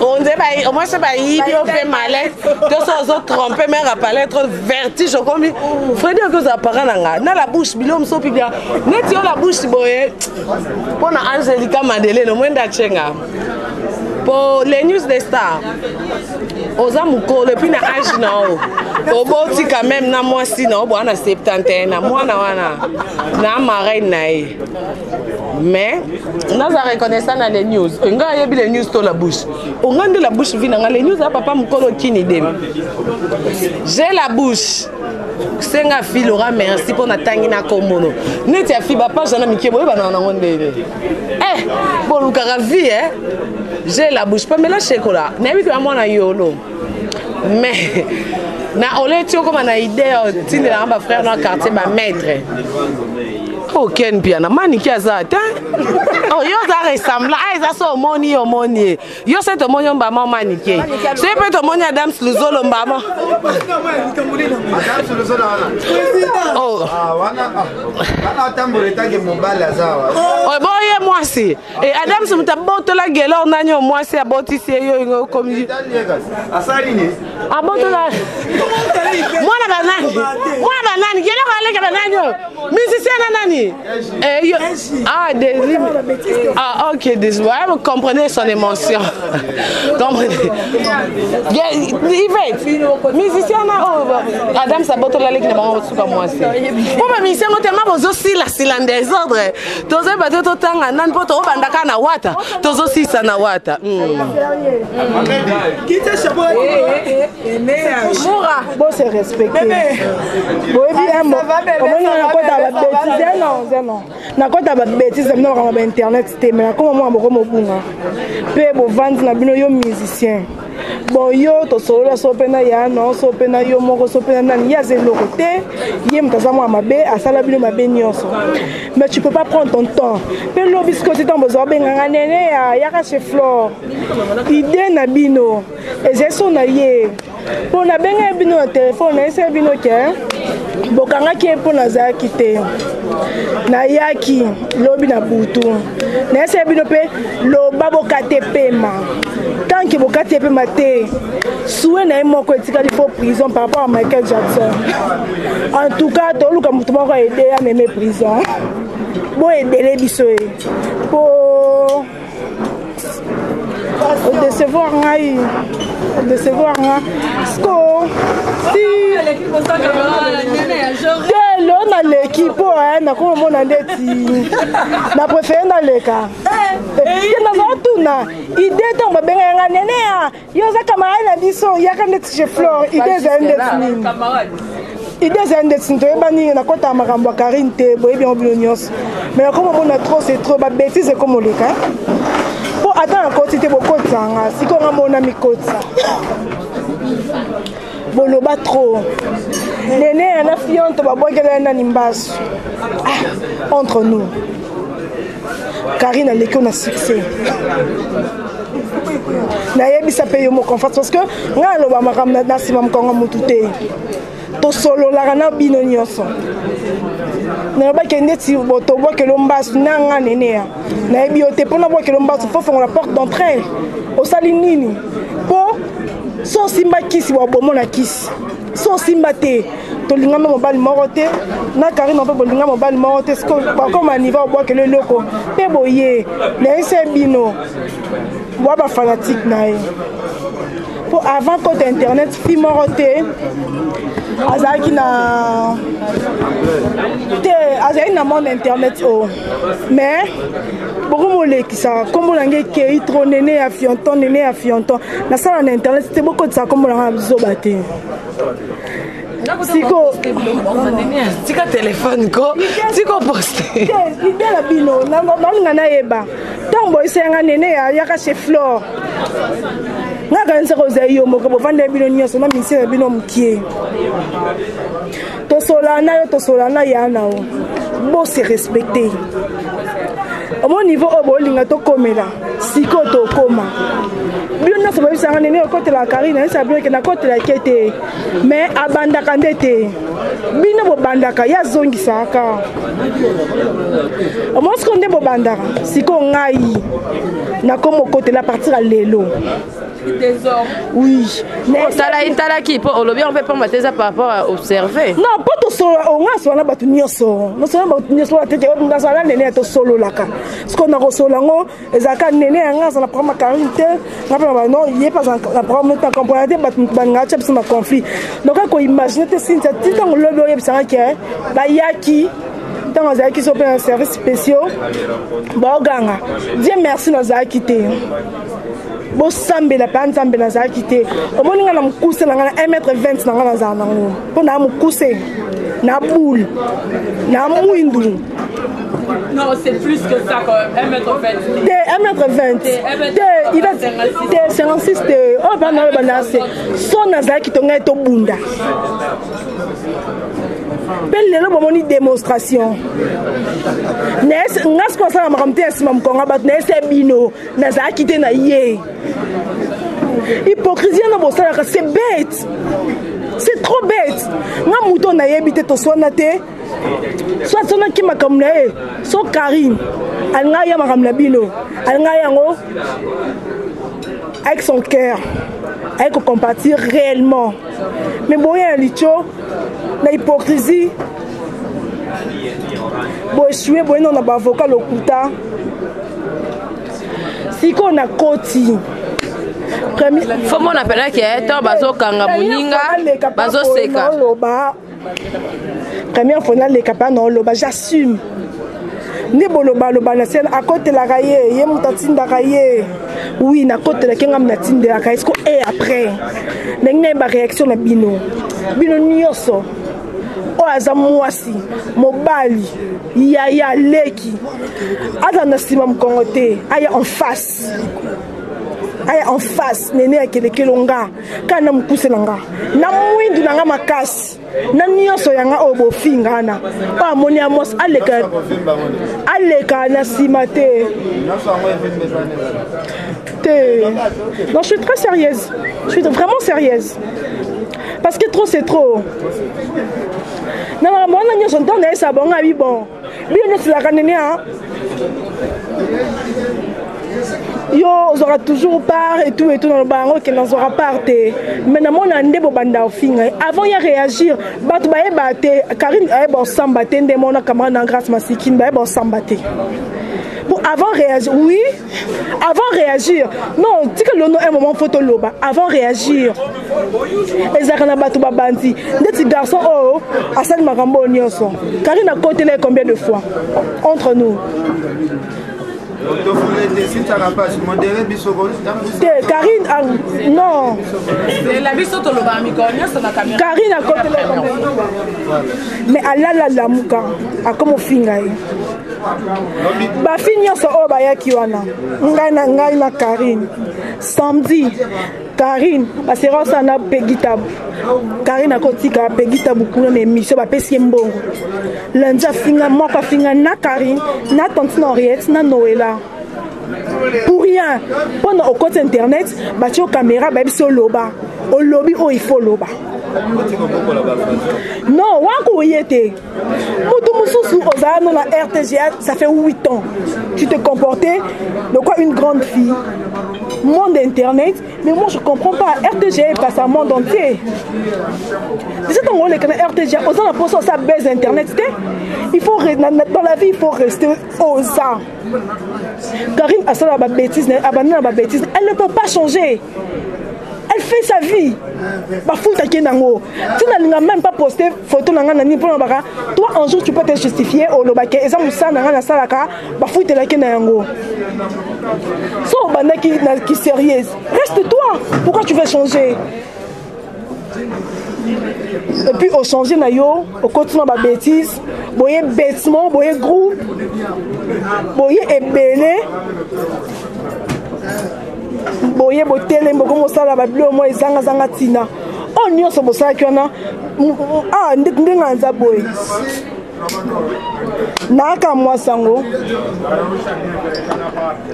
Onde omwasi bayibi yo mpe malete to so ozotrompe mare apalais trop vertige okomi fredi oki ozala parent na nga na la bouche bilo moso pibia neti yo la bouche boye mpo na angelica madeleine omwende acenga po les news des stars oza mokolo epuis na age na yo oboti quand même na mwasi na yo boa na 71 na mwana wana na marraine na ye mais naza reconnaissant na les news nga ayebi les news to la bouche onga nde la bouche vi na nga les news ya papa mokolo kini demi j'ai la bouche senga fi lora merci mpo natangi na kombono neti ya fi bapage wana mike boyebanaka nango ndenge eh bolukaka vie eh j'ai la bouche pamela shekola nayebi ke mwana yolo mais na oleti okoma na idée otindelanga bafrère na quartier bamaître oh ken piana maniki aza te oh yo oza ressemblant ah eza so omoni ye omoni ye yo se tomoni yo mbama omanike soki mpe tomoni adams luzolo mbama oh. ah, boye mwasi e adams moto abotola gelor nani oyo mwasi abotisi ye yo okomi abotola mwana banani mwana banani gelor aleka banani oyo musicien na nani eh, yo, ah désolé ah ok désolé vous comprenez son émotion comprenez Yvette musicien na oyo oh, Adam sabotola leki na bango suka mwasi mpo ba musicien ngo tellement bozosilasila en désordre tozoyeba te totanga nani mpo tokobanda kaka na wata tozosisa na wata Moura bo se respecter boyebi omoni nga nakota babétise non ze non nakota babétise na bino makambo ba internet te mais nakoma mwana boko mobunga mpe bovandi na bino yo musicien bon yo tosolola so mpe na ya no so mpe na yo moko so mpe na nani ye aza eloko te ye moto aza mwana mabe asala bino mabe nyonso mais tu peux pas prendre ton temps mpe lobi sikoyo ti ntango bozwa obenganga nene ya yaka chez flore idée na bino ezali so na ye mpo nabengaki bino na telefone nayesaki bino ke bokangaki ye mpo nazalaki te nayaki lobi na butu nayesaki bino mpe loba bokate pema tanke bokati ye pema te sue na ye moko etikali fo prison par rapport à michael jackson en tout cas toluka moto moko aide ameme prison boedele biso ye mpo odecevoir ngai odecevoir nga siko si te lelo naleki mpo eh, nakoma mona ndeti na préféré naleka te nazala tuna ide ntango babengaka nga nene ya yo oza camarade na biso yaka ndeti chez flore ide ezali ndeti nini ide ezali ndeti nini toyeba nini nakotaka makambo ya karine te boyebi yango bino nyonso mais nakoma omona trop c'est trop babétise ekoma oleka mpo ata nakoti te bokotisa nga sikoyo nga mona mikotisa boloba trop nene ya na fionto babwakela ya nani mbasu ah, entre nous karine aleki yo na succès nayebisa mpe yo moko en face parce que ngai naloba makambo na nsima mokongo motu te tosololaka na bino nyonso nalobaki ndeti tobwakelo mbasu na nga neneya nayebi yo te mpo nabwakelo mbasu fo fongola porte d'entrée osali nini mpo so osimba kisi babomona kisi so osimba te tolingama mobali moko te na karine mpe bolinga mobali moko te bakoma niveau obwakela eloko mpe boye nayese bino bwa bafanatike na ye mpo avant kota internet fi moko te azalaki na te azalaki na monde internet o oh. mais bokomolekisa nkombo na ngai ekei tro nene ya fionton nene ya fionton nasala na internet te bokotisa nkombo na ngai na zoba te siko tika telefone ko tika oposte ide na bino nalinga nayeba ntango boyisa yanga nene yaka chez flore nga kanisaka ozali yo moko bovandeli bino nyonso na misie na bino mokie tosolana na yo tosolana na ya na yo bose respecte. Omo niveau oyo bolinga tokomela sikoyo tokoma bino nyonso boyebisanga nini okotela Karine, nayebisa bino ke nakotelaki ye te, mais abandaka nde te. Bino bobandaka, ye azongisaka. Omoni sikoyo nde bobandaka. Sikoyo ngai nakoma okotela partir ya lelo. Oui. Otalaki mpo olobi yango mpe pamba te, eza par rapport à observer. Non, mpo tosolola, onga asola na bato nyonso, nasola bato nyonso teke nazala nene ya tosololaka. Sikoyo nakosolola yango, ezalaka nene yanga aza na programme ya Karine te, nga mpe na non, ye mpe aza na programme te. Comprendre te, bato balingaka tia biso na conflit. Donc akoimagine te, Cynthia, ti ntango lobi oyebisanga ke bayaki ntango azalaki so mpe na service spéciaux baoganga. Dieu merci, nazalaki te. Bosambela mpe Nzambe, nazalaki te. Omoni ngai na mokuse na ngai na 1 mètre 20 na ngai, nazala nango mpo na mokuse na boule na mwindu. Non, c'est plus que ça quand même. 1m20. Te, 1m20 te, il a te 56 te. Oyo mpa naloba na se so nazalaki to ngai tobunda mpe lelo bomoni démonstration nga sikoyo asala makambo te ya nsima mokonga bato nayese bino. Nazalaki te na ye. Hypocrisie wana bosalaka, c'est bête, c'est trop bête. Nga moto nayebi te, toswana te, so asonaki makambo na ye. So Karine alinga aya makambo na bino, alinga yango avec son cœur, aye kocompatir réellement, mais boya ya litio na hypocrisie, boesue boye na baavocat lokuta. Sikoyo nakoti. Fo mona mpena ke ntango bazokanga moninga, bazoseka. Oloba première fois naleka mpe na oloba, j'assume nde bolobaloba na scène. Akotelaka ye, ye moto atindaka ye. Oui, nakotelaki, ngam natindelaka ye. Siko e après ndenge nayeba réaction na bino, bino nyonso oyo aza mwasi, mobali, yaya, leki, aza na nsima mokongo te, aya en face, aya en face. Nene akelekelo nga kaka na mokuse na nga na mwindu na nga makasi na nyonso yanga oyo bofinga wana. Oyo amoni ya mwasi aleka, aleka na nsima te te. Non, je suis très sérieuse, je suis vraiment sérieuse, parce que trop c'est trop. Na makambo wana nyonso, ntango nayesa bango abi bon, bino nyonso ezalaka nene a yo ozwaka toujours part et tout et tout. Naloba yango okende, nazwaka part te, mais namona nde bobanda ofinga ye avant ya réagir. Bato bayeba te, Karine ayeba osamba te, nde mona camarade na Grâce Masikini bayeba osamba te. Pour avant réagir, oui, avant réagir, non, tika lono un moment, faut toloba avant réagir. Ezalaka na bato babandi ndeti garçon oyo asali makambo oyo nyonso. Karine akotela ye combien de fois entre nous te? Karine, ah, non, Karine akotela, mais alala lamuka akoma ofinga ye. Bafi nyonso oyo bayaki wana, ngai na ngai na Karine samedi, Karine basera osala na Pegi Tabu. Karine akotika Pegi Tabu kuna na émission, bapesi ye mbongo. Lundi afinga moko, afinga na Karine, na tantine Henriette, na Noela, pour rien. Mpona okoti internet, batie yo caméra, bayebisi oloba, olobi oyo il faut oloba. Non, wakoye te. Moto mosusu ozala no na RTGA, ça fait 8 ans, tu te comportais de quoi une grande fille. Monde internet, mais moi je comprends pas. RTGA passe un monde entier déjà. Ntango oleka na RTGA, oza na mposa osa base internet te. Il faut, dans la vie, il faut rester oza. Karine asala babêtise, abanda na babêtise, elle ne peut pas changer, elle fait sa vie. Bafutaki nango ntina alinga même pas poster photo na ngai na nini mpona baka. Toi, un jour tu peux te justifier, olobaki eza mosala na ngai nasalaka, bafutelaki na yango. So obandaki na ki sérieuse, reste toi. Pourquoi tu veux changer et puis ochange na yo, okoti na babêtise boye bêtement, boye groupe, boye ebele, boye botelemi, bokomosala babilo mwa ezangazanga ntina. Oyo nyonso bosalaki wana, ah, ndenge nza boye. Naaka mwasi yango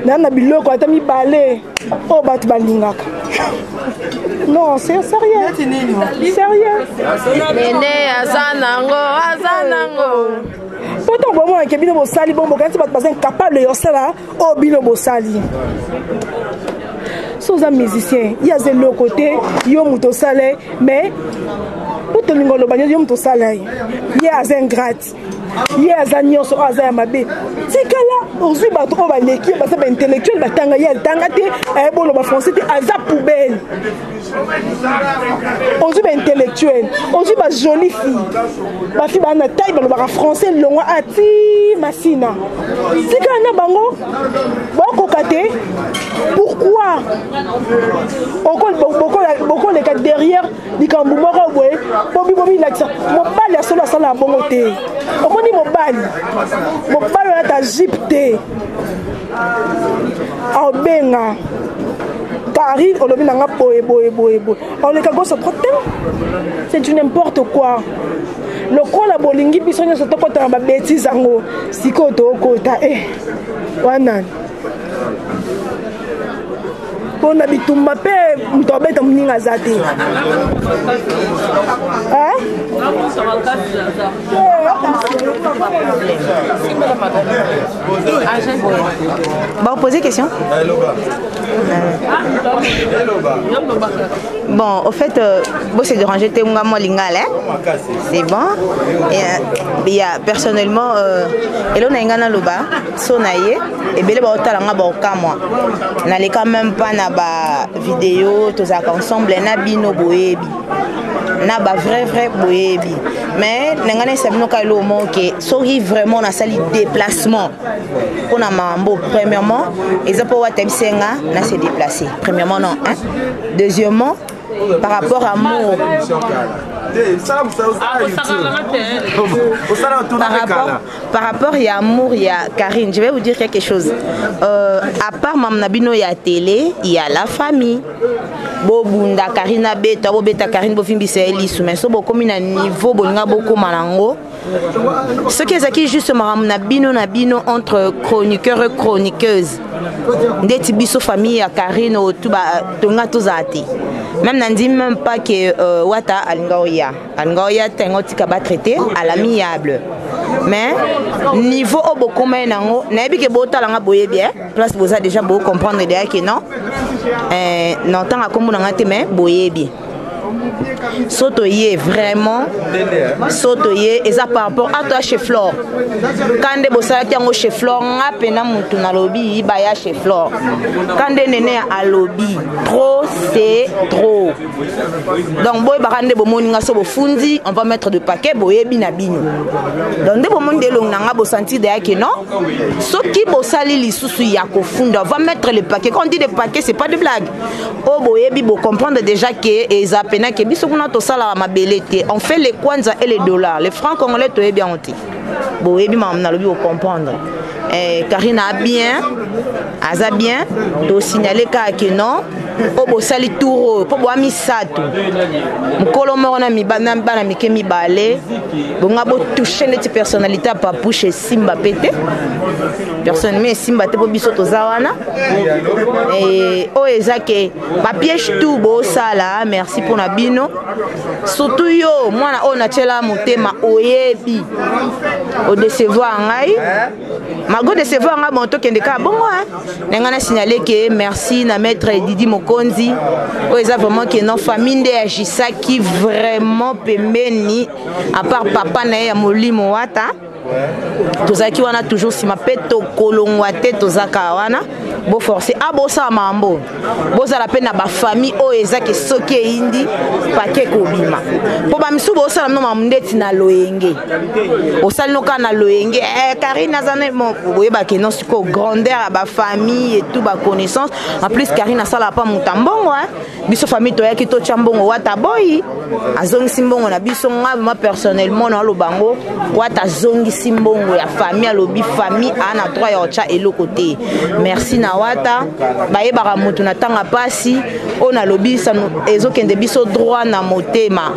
naa na biloko ata mibale oyo bato balingaka. Non, c'est sérieux, sérieux. Nene aza nango, aza nango. Po ntango bomonake bino bosali bongo, bokanisi bato baza incapable ya osala oyo bino bosali. So oza musicien, ye aza eloko te, yo moto osala ye. Mais po tolinga oloba nyonso, yo moto osala ye, ye aza ingrate, ye aza nyonso oyo aza ya mabe. Tikala ozwi bato oyo baleki ye, baza baintellectuel, batanga, ye atanga te, ayebi oloba français te, aza poubelle. Ozwi baintellectuel, ozwi bajoli fille, bafille baa na taille, balobaka français longwa ati masina, tikala na bango bokoka te. Pourquoi bokoleka derrière likambo moko boye? Bobi bobilakisa mobali ya solo asala ya bongo te. Omoni mobali, mobali oyo ata jupe te, aobenga Karine, olobi na nga boye boye boye boye, oleka gauche droite te, c'est du n'importe quoi. Lokola bolingi biso nyonso tokɔta na babêtises yango, sikoyo tookota e wana mpo na bitumba mpe moto abeta moninga aza te. Eh? Bon, poser question. Bon, au fait, bon, c'est déranger te moi lingala, hein? C'est bon. Et, il y a personnellement, eloko na nga naloba, so na ye, ebele ba otala nga ba okamwa. Naleka même pas na ba vidéo, tozalaka ensemble na bino boyebi. Na ba vrai vrai boyebi. Mais na nga nayesa bino kaka eloko moko ke soki vraiment nasali déplacement mpona mambo, premièrement eza mpo wata bisenga na se déplacer premièrement, non, hein? Deuxièmement, par rapport à amour, par rapport à amour ya Karine, je vais vous dire quelque chose. À part mam na bino ya télé, il y a la famille. Bobunda Karine, abeta, bobeta Karine, bofimbisa ye lisu, mais so bokomi na niveau bolinga bokóma nango, soki ezalaki juste makambo na bino na bino entre chroniqueur et chroniqueuse, ndeti biso famille ya Karine oyo tonga tozala te. Même nandimi même pas que wata alinga oya, alinga oya te, alinga otika batraité à l'amiable. Mais niveau oyo bokóma ye nango, nayebi ke botalanga, boyebi place boza déjà, bocomprendre déjà ke non, na ntanga nkombo na nga te, mais boyebi. So toye vraiment, so toye eza par rapport a toya chez Flore, ka nde bosalaki yango chez Flore. Nga mpena mutu nalobi baya chez Flore, ka nde nene alobi trop, c'est trop. Donc boyebaka nde bomoni nga, so bofundi, on va mettre de paquet, boyebi na bino. Donc nde bomoni nde elongi na nga, bosentir deya ke non, soki bosali lisusu ya kofunda, on va mettre le paquet. Quand on dit de paquet, c'est pas de blague. Oyo boyebi, bocomprendre déjà ke eza pena ke biso kuna tosalaka mabele te, on fait les kwanza et les dollars, les francs congolais, toyebi yango te. Boyebi makambo nalobi, bocomprendre. Karine a bien, aza bien. Tosignale kaka ke non, oyo bosali tour oyo mpo boya misato, mokolo moko na bana mike mibale, bonga botouche neti personnalité ya Papouche, esimba mpe te, personnellement esimba te, mpo biso toza wana. Oyo eza ke bapiège tout bosala. Merci mpona bino, surtout yo mwana oyo natiela motema, oyebi odecevoir ngai, malgré décevoir ngai, bon, tokende kaka bongo na ngai. Nasignale ke merci na maître Didi Mokonzi, oyo eza vraiment ke non, famille nde agisaki vraiment pembeni, à part papa na ye ya molimo wata. Tozalaki wana toujours nsima mpe tokolongwa te, toza kaka wana. Boforce a bosala mambo, bozala mpe na bafamille oyo ezaki soki eyindi pake kobima, mpo bamisusu bosala mino makambo ndeti na loyenge, osali no kaka na loyenge. Karine aza bon, boyebake non, sikoyo grandeur ya bafamille et tout, baconnaissance. En plus Karine asalaka pa moto ya mbongo. Biso famille toyaki totya mbongo, wata boyi azongisi mbongo na biso. Nga vraiment personnellement naoloba yango, wata azongisi mbongo ya famille, alobi famille aa na droit ya kotya eloko te. Merci na na wata bayebaka mutu na tanga pasi oyo nalobi ezokende biso droit na motema.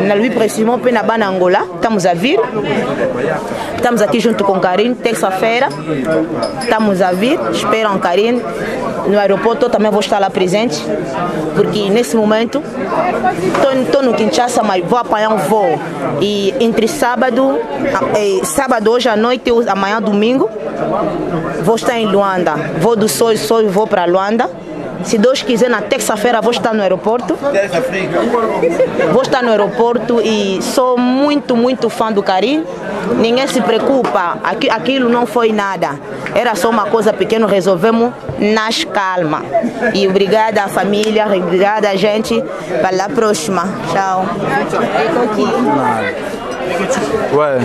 Nalobi précisément mpe na bana Angola, estamos a vir, estamos aqui junto com Karine, terça-feira estamos a vir, esperam Karine no aeroporto, também vou estar lá presente, porque nesse momento estou no Kinshasa, mas vou apanhar um voo e entre sábado, sábado hoje à noite, amanhã domingo, vou estar em Luanda, vou do Sol, Sol vou para Luanda. Se Deus quiser, na terça-feira vou estar no aeroporto. Vou estar no aeroporto e sou muito, muito fã do Karine. Ninguém se preocupa, aquilo não foi nada. Era só uma coisa pequena, resolvemos nas calma. E obrigada à família, obrigada a gente. Para a próxima. Tchau. Ouais.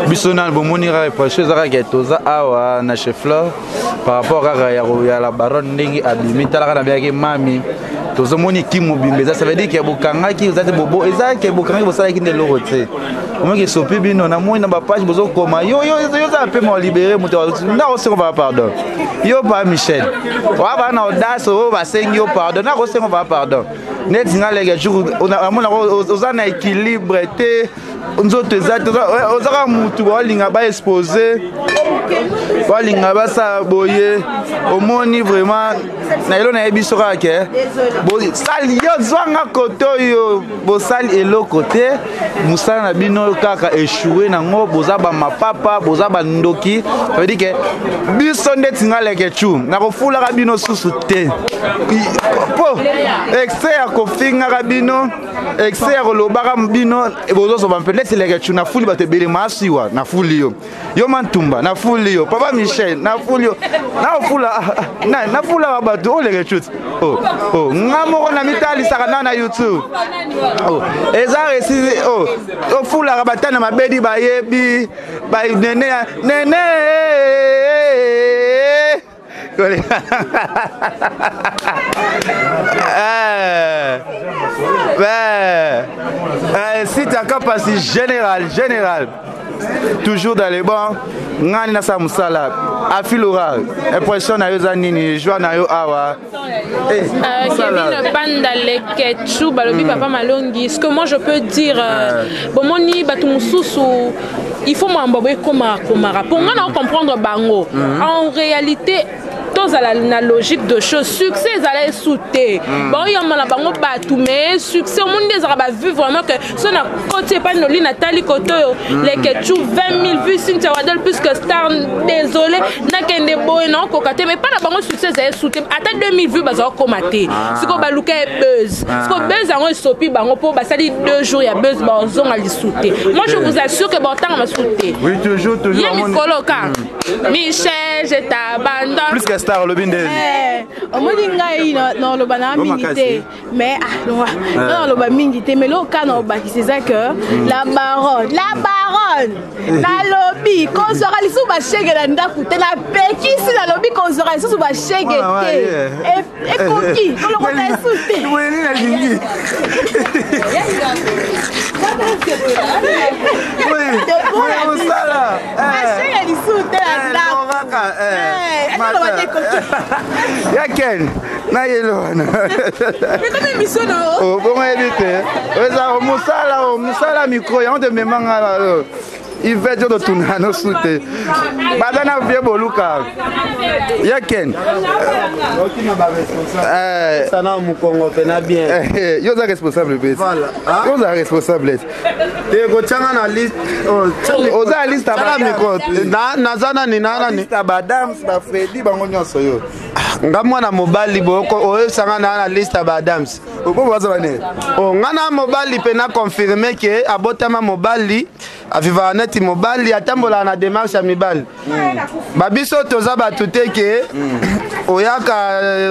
Biso na bomoni kaka epression eza kaka toza awa na chez Fleur par rapport kaka ya la baronne ndenge abimi talaka na beyaki mami tozomoni ki mobimba eza, ça veut dire ke bokangaki eza te bobo eza ke bokangaki bosalaki nde eloko te omoki esopi bino namoni na bapage bozokoma yo yo yo oza mpe ma libéré moto nakosengo baa pardon yo pa Michel oa baa na audace oyo basengi yo pardon nakosengo baa pardon neti nga leke jour amonaka oza na équilibre te nzoto eza te oza kaka mutu baolinga baexpose baolinga basala boye omoni vraiment na elo nayebi so kaka ke bosali yo zwanga kote oyo bosali eloko te mosala na bino kaka échoué nango boza bamapapa boza bandoki. Ça veut dire ke biso ndeti nga leke chu nakofulaka bino susu te po excès ya kofingaka bino, excès ya kolobaka bino bozosoba mpe neti leke chu nafuli bato ebele masiwa nafuli yo yo Mantumba nafuli yo papa Michel nafuli yo naofula nafulaka bato oyo leke chu oh, oh, nga moko na mitalisaka na na YouTube oh, eza resi oh, ofulaka batana mabedi bayebi banene ya nene. Site akapasi général général toujours dans les bons ngani nasala mosala afilora impression na yo eza nini joie na yo awa? Kevin Panda Lekechu balobi papa Malongi, ce que moi je peux dire, bomoni bato mosusu il faut mambo boye ekomaka komaka mpo nga na comprendre bango. En réalité tozala na logique de chose, succès ezala esu te baoyamba na bango bato mais succès omoni nde ezalaka bavue vraiment que so na koti epai noli natali kote oyo Lekechu 20 000 vues, Cynthia Wadel plus que star, désolé nakende boye naokoka te mais mpa na bango succès ezala esu te ata 2000 vues bazala kokóma te. Sikoyo baluka ye buzz, sikoyo buzz yango esopi bango mpo basali 2 jours ya buzz bazonga lisu te. Moi je vous assure que baotanga masu te. Oui, toujours, toujours. Ye mikolo ka Michel, je t'abandonne. Plus que star olobi nde. Omoni ngai naloba na mingi te mais naloba mingi te mais loka na obakisa eza que la baronne, la baronne nalobi kozwaka lisusu bashege na ndako te, napekisi nalobi kozwaka lisusu bashege te, ekoki kolokota esu te. Nalingi mosala. Bashege lisusu te na ndako. Aloba te ekoki. Ya ken nayelo wana bongo yebi te eza mosala mosala micro yango te memanga Ivete oyo totuna nosu te baza na vie boluka ya ken. Sana mokongo pena bien. Yo oza responsable mpe yo oza responsable. Te kotianga na liste. Oza na liste. Micro naza nani na nani? Badams bafredi bango nyonso yo. Nga mwana mobali boyoko oyebisanga na na liste ya baadams. Obo baza bane. Nga na mobali mpe na confirme ke abotama mobali, avivaka neti mobali, atambolaka na démarche ya mibali. Babiso toza bato te ke oyaka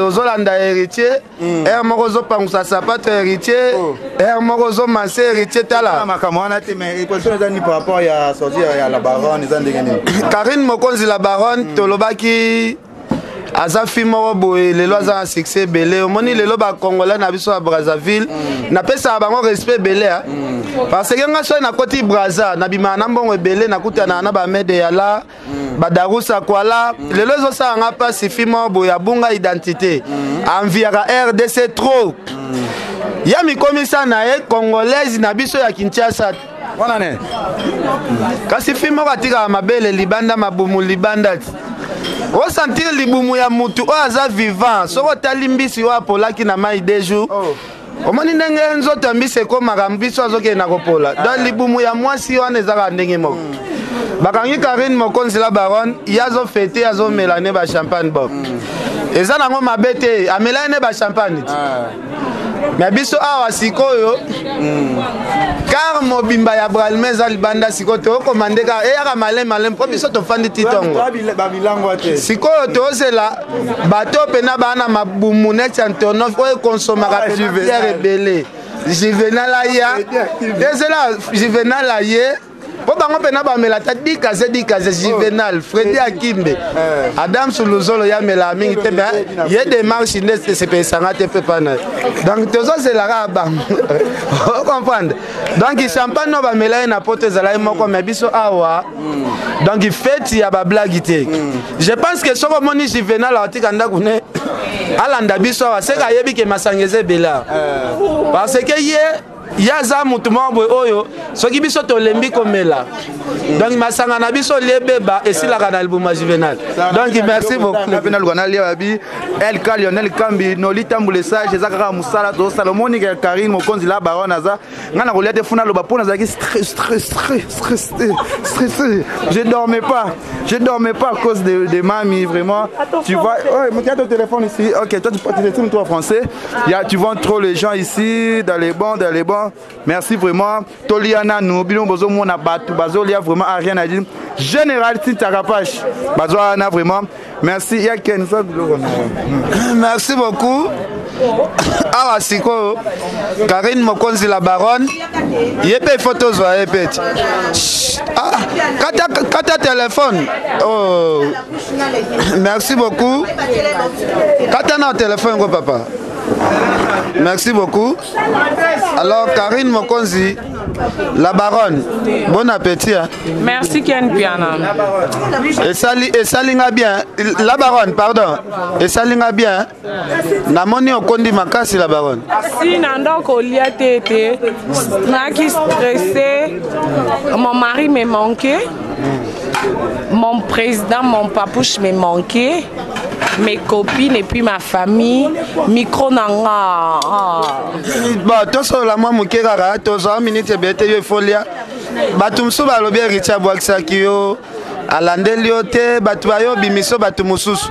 ozolanda héritier ere moko ozopangusa sapato héritier ere moko ozomase héritier tala. Makambo wana te mais question eza nini par rapport ya sortie ya la baronne eza ndenge nini? Karine Mokonzi la baronne tolobaki. Aza fille moko boye lelo aza na succès ebele. Omoni lelo bacongolais na biso ya Brazzaville, napesaka bango respect ebele, parce que nga soki nakoti Braza, nabimaka na mbongo ebele, nakutanaka na bamede yala, badarusa kwala. Lelo ezosala nga mpasi, fille moko boye abunga identité, enviaka RDC trop, ya mikomisa na ye congolaise na biso ya Kinshasa. Wana ne. Kasi fille moko atikaka mabele libanda, mabumu libanda, ti osentir libumu ya mutu oyo aza vivant. Soki otali mbisi oyo apolaki na mai 2 jours, omoni ndenge nzoto ya mbisi ekomaka, mbisi oyo azokende na kopola. Donc libumu ya mwasi wana ezaka ndenge moko. Bakangi Karine Mokonzi la baronne, ye azofete, azomela ne bachampagne. Bon, eza nango mabe te, amela ye ne bachampagne ti. Me biso awa sikoyo, car mobimba ya Bralima eza libanda. Sikoyo tokomande kaka eyaka malemi malemi, mpo biso tofandi ti ntongo. Babilangwa te. Sikoyo tozela bato mpena baa na mabumu neti Antonov oyo ekonsomaka pena bière ebele. Juvenal aya, ezela Juvenal aye, mpo bango mpena bamela ata dikaze dikaze. Juvenal, Fredi Akimbe, Adam Suluzolo, ye amelaka mingi te, mais ye démarche nde esepesanga te mpe pa na ye. Donc tozozelaka bango, ocomprendre? Donc champagne oyo bamela ye na poto ezalaki moko, mais biso awa, donc feti ya bablague te. Je pense que soki omoni Juvenal atika ndako ne alanda biso awa, seka ayebi ke masanga eza ebele awa, parce que ye aza motu moko boye oyo soki biso tolembi komela, donc masanga na biso liebeba esilaka na libumu ya Juvenal. Donc merci beaucoup. Mpe naluka nalia babi LK Lionel Kambi noli tambula sage. Eza kaka mosala tozosala. Omoni ke Karine Mokonzi la baronne aza, ngai na kolia te, funa aloba mpo nazalaki stress, stress, stress, stressé, stressé. Je dormais pas, je dormais pas à cause de mami, vraiment. Tu vois, ouais, il y a ton téléphone ici. Ok, toi tu t'exprimes toi français. Il y a, tu vois trop les gens ici dans les bancs, dans les bancs. Merci vraiment. Tolia nanu, bino bozomona bato bazolia, vraiment a rien à dire. Général Tintakapache bazwa na, vraiment merci. Ya Ken sa biloko na. Merci beaucoup. Awa sikoyo Karine Mokonzi la baronne, ye mpe ifo tozwa ye mpe ti. Ah, kata, kata telefone. Oh. Merci beaucoup. Kata na telefone ngo papa. Merci beaucoup. Alors Karine Mokonzi la baronne, bon appétit, hein. Merci Ken Piana. Esali esalinga bien la baronne, pardon, esalinga bien, namoni okondi makasi, la baronne. Si na ndako olia te ete nayaki stressé, mon mari me manquait, mon président, mon papouche me manquait, mes copines et puis ma famille. Micro na nga, ah. Bon, tosolola mwa moke kaka, tozwa minute ebele te. Yo efolia, bato mosusu balobi Héritier abwakisaki yo, alandeli yo te, bato bayo obimiso bato mosusu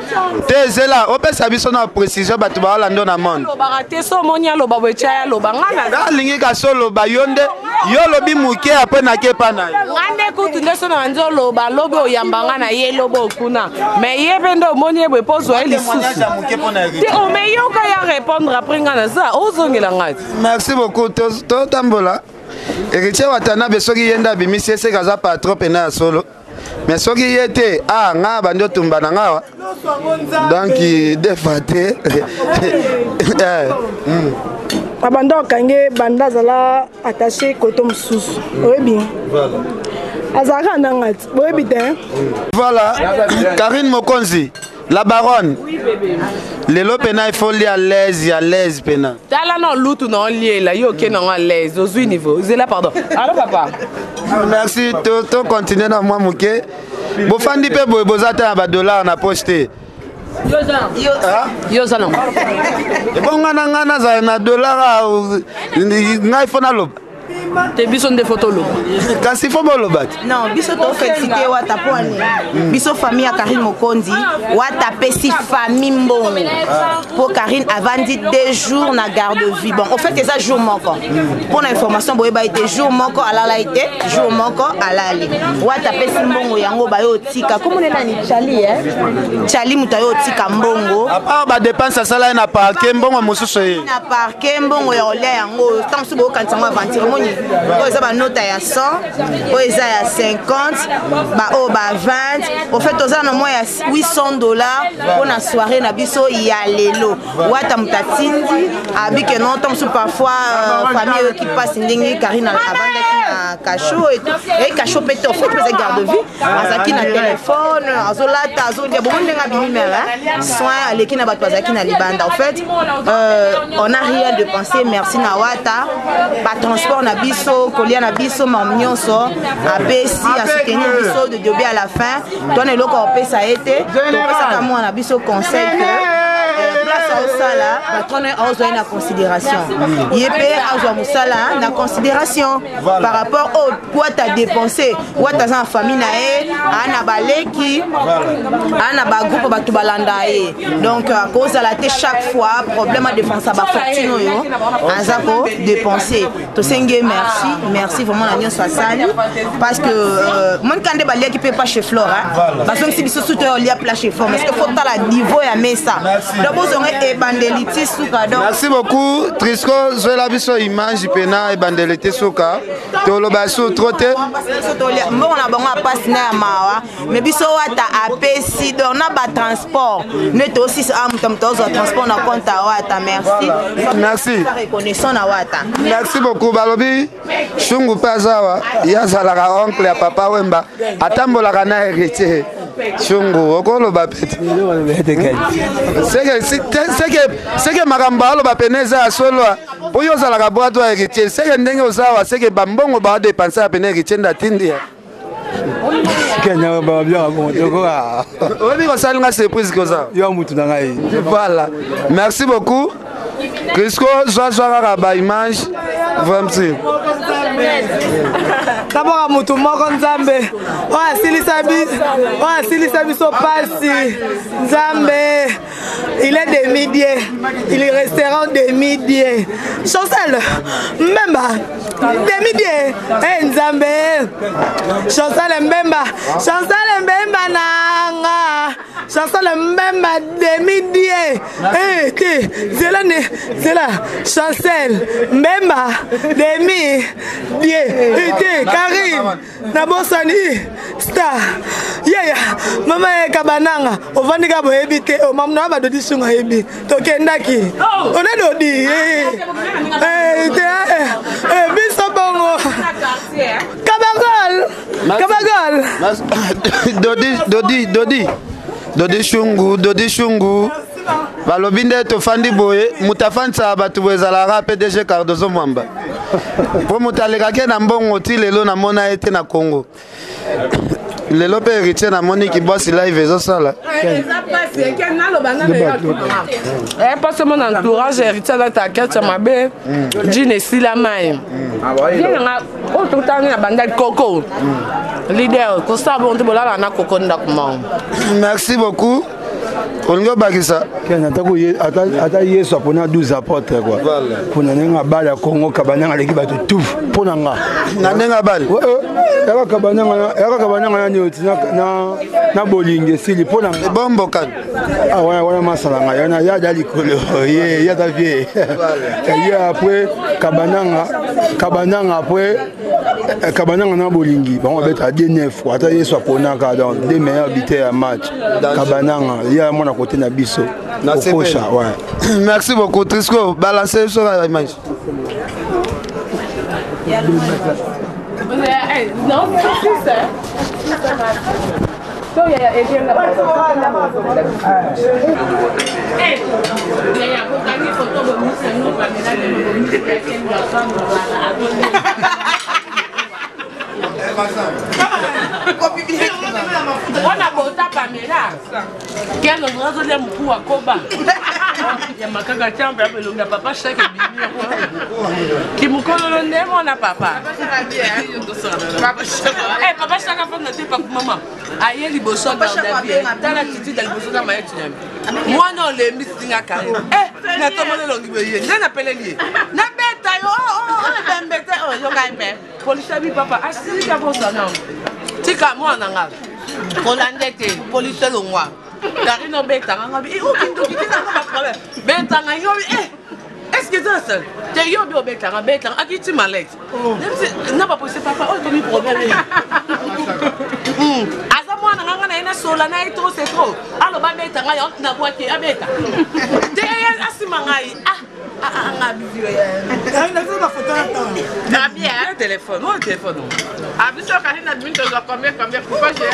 te. Ezela opesa biso na précision, bato baolanda na monde. Alobaka te, so omoni aloba boye, tia ye aloba nga na Alingi kasi oloba yo nde, yo olobi moke, apres nake epa na ye. Nga nde kutu nde so na bandi oloba, lobi oyamba nga na ye, lobi okuna mais ye mpe nde omoni ye boye mpo ozwa ye lisusu te. Ome yoka ya répondre, après nga naza ozongela nga te. Merci beaucoup. Totambola. Héritier Watanabe, soki ye nde abimisi, eseka aza patron pena ya solo, mais soki ye te, ah, nga bandi otumba na nga awa, donc defa te. Eh. Abanda okange banda azala attaché koto mosusu, oyebi azalaka nanga ti boyebi te. Voilà, Karine Mokonzi la baronne, lelo pena il faut lia à l'aise, à l'aise pena. Tala na lutu na oliela yo, oke nango à l'aise, ozwi niveau. Zela, pardon. Allo papa. Merci. To continue na mwa moke. Bofandi mpe boye, boza te na badollar na poche te. Yo oza nango. Ebonga na ngai, nazala na dollar, ngai fo naloba. Te, biso nde fo toloba. Kasi fo boloba te. Non, biso tofélicité Wata mpo ani biso famille ya Karine Mokonzi. Wata apesi famille mbongo mpo Karine avandi 2 jours na garde vie. Bon, au fait eza jour moko, mpo na information boyeba ete jour moko alala ete jour moko alali. Wata apesi mbongo yango, bayo otika komona nani, Chali, eh? Chali moto ayo otika mbongo. À part badépenses asala ye na parke, mbongo mosusu ye. Na parke, mbongo ya kolia yango, ntango mosusu boyokanisa yango aventure. Omoni Oyo eza banota ya 100, oyo eza ya 50, baoyo ba 20. Au fait toza na mwa ya 800 $ mpona soirée na biso ya lelo. Wata moto atindi abi ke non, ntango mosusu parfois famille eyoki mpasi ndenge Karine avandaki na cachot et cachot mpe te. Au fait mpe eza garde vie, azalaki na telefone, azolata, azolia bongo ndenge abimi mare soin aleki na bato bazalaki na libanda. En fait on a rien dépensé, merci na Wata. Batransport na biso, kolia na biso, makambo nyonso apesi, asoutenir biso de début à la fin. Twana eloko apesa ye te, topesaka mwana na biso conseil que place aosala, patron aozwa ye na considération, ye mpe azwa mosala na considération par rapport au Wata dépense. Wata aza na famille na ye, aa na baleki, aa na bagroupe bato balanda ye, donc akozala te chaque fois problème adépense bafortune oyo aza kodépense. Tosengi ye merci, merci vraiment na nyonso asali, parce que monika nde baliaki mpe pa chez Flore, bazongisi biso sutu oyo olia plat chez Flore, parce que faut tala niveau ya mesa, donc bozonga ebandeli ti suka donc. Merci beaucoup Trisco. Zwela biso image mpena ebandeli ti suka, toloba su trop te. Mbongo na bango apasi na ya mawa, mais biso Wata apesi, donc na batransport nde tosisa a moto moto azwa transport na compte ya Wata. Merci. Merci. Reconnaissant na Wata. Merci beaucoup. Balobi Shungu mpe aza awa, ye azalaka oncle ya Papa Wemba, atambolaka na Héritier. Shungu, okoloba pete seke makambo aloba pene eza ya solo, mpo yo ozalaka bwato ya Héritier. Seke ndenge oza awa, seke bambongo baodepense ya pene Héritier nde atindi ya. Oyebi kosalinga surprise koza. Yo mutu na ngai. Voilà, merci beaucoup Crisco. Zwazwa kaka baimage vraiment. Naboka motu moko, Nzambe oyo asilisa biso pasi. Nzambe, il est demi-dieu, il restera demi-dieu. Chancel Mbemba, demi-dieu. Hey, Nzambe, Chancel Mbemba, Chancel Mbemba nanga, Chancel Mbemba demi-dieu. Hey, te zela ne zela, Chancel Mbemba demi-dieu. Hey, te Karine nabosani star yeya mama yeka bananga ovandi kaka boyebi te. Mamu na badodi sunga ayebi tokendaki ona dodi te biso bongo kabagol kabagol. Dodi, Dodi, Dodi, Dodi Shungu, Dodi Shungu, balobi nde tofandi boye, moto afandisaka bato boye ezalaka PDG Cardozo Mwamba, mpo moto alekaki na mbongo ti lelo namona ye te na Congo. Lelo mpe Héritier namoni kibosi live ezosala. Mpasi mona entourage Héritier alata kati ya mabe, jine esila mai ye nanga oyo tokutani na bandali koko leader kosala bongo te, bolala na koko ndako moko. Merci beaucoup. Olingi obakisa? Ata Yesu apona 12 apôtre kua mpona ndenge abali ya Kongo, Kabananga aleki bato tout mpo na nga. Na ndenge abali? Yaka Kabananga nani oti na bolingi esili mpo na nga. Bombokani. Wana masala ngai wana ya da likolo ye ya ta vie ye. Après Kabananga, Kabananga, après Kabananga na bolingi bango babeta 2-9. Ata Yesu aponaka donc deux meilleurs buteurs ya match, Kabananga ye mwana kote na biso okosha, ouais. Merci beaucoup Trisco. Balance biso kaka image. Non, c'est ça. So, yeah, yeah, wana bota Pamela keno azolia mokuwa koba ya makaka tiambe ya elongi ya papa shake ebimi kimukololo nde mwana papa. Papa Shaka fanda te, papa mama aye liboso ya garde, tala attitude ya liboso na mayeti na mwana olembi sitinga kare natomona elongi boye nde napeleli ye nabeta yo ebembe te oyo ngai mpe polisi abi papa asilika bosana tika mwana nga kolande te polisi elongwa Karine obetanga nga bi okindoki te nanga baproblème betanga yo. Est ce que eza sal te yo obi obetanga betanga akiti malete na bapolisi papa oyo ekomi problème. Aza mwana nga, nga na ye nasola na ye trop c'est trop. Aloba abeta ngai, nabwaki abeta te, asima ngai nga bivio ya téléphone oyo, téléphone. Biso Karine admin tozwa combien combien? Pourquoi j'ai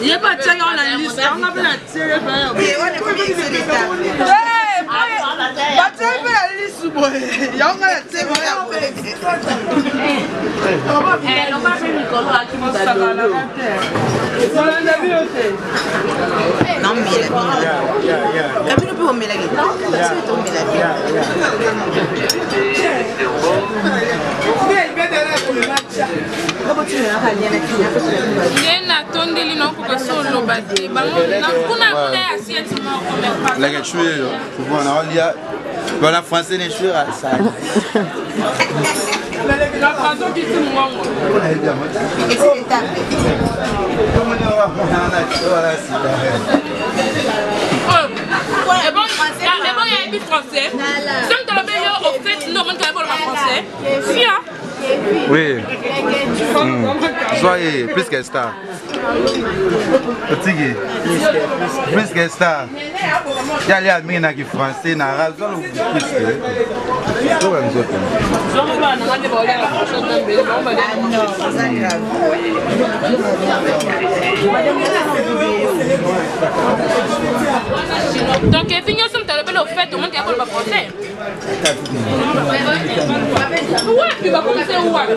ye batiaki wana liste anga mpe natie batie mpe na lisu boye yango nga natie. Loba mpe mikolo akimi badolo. Naomela bino kabino mpe omelaki biso tomela te. Nde natondeli naokoka so oloba te bango kuna kuna ya assiette moko. Leke chouye yo naolia bona français ne chouye asali. Na français okiti mongongo. Esili etape. Ebon yayebi français soki tolobi yo au fait nde omoni kaya boloba français fia. Oui. Soyez plus que star. Otiki. Plus que star. Yali mingi na ki français na razo plus que. Toka nzoto. Zongo bana nga nde baolia na fourchette na mbeli bango balia na Eza grave. Donc evi nyonso moto alobeli au fait omoni kaya koloba français wapi bakomise wapi.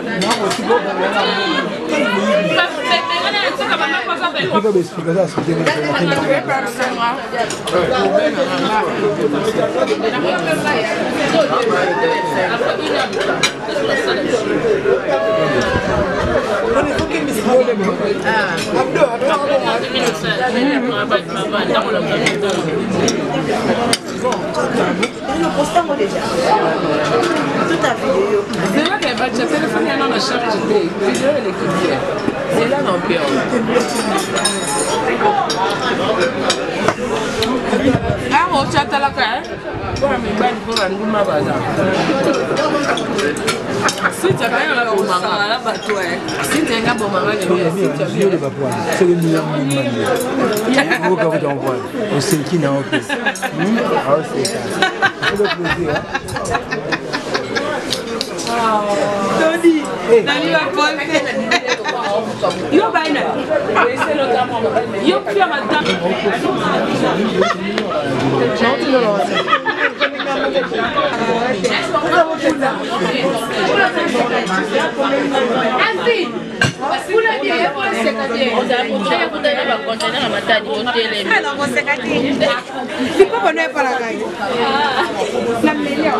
Tika baexplication explique. Postango déjà tout ta vidéo. Zelaka ebatya telefone yana na charge te, video eleki bien, zela na mpio. Awa otya talaka mpona mibali mpo banduma baza Cynthia kayanga bomanga bato, Cynthia nga bomanga lelo ya Cynthia. Soki oka oseki na yo mpe aoseka plaisir. Tony, yo baina yo pia madame. Ozala bacontener ya Matadi otelemi. Lipoko no epalaka ye na meli.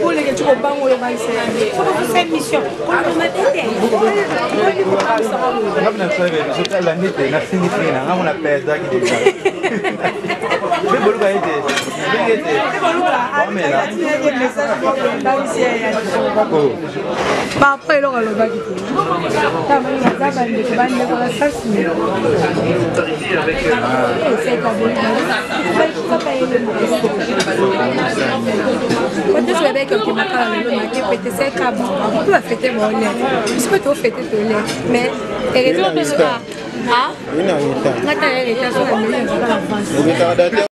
Oleke ti kobango oyo baisoko mission koloma te te. Ngapi na sala biso tala nete nasengi mpe na ngango na perdaki deja mpe boluka ete ndenge ete omela. Papa eloko alobaki te, naza bandeko bandeko na sasi. Bateso babeki okemakala lelo nake pete sekaba mpe bafete baole biso mpe tofete tole, mais heureusement mpe nga ta ya leta so na meli na avance.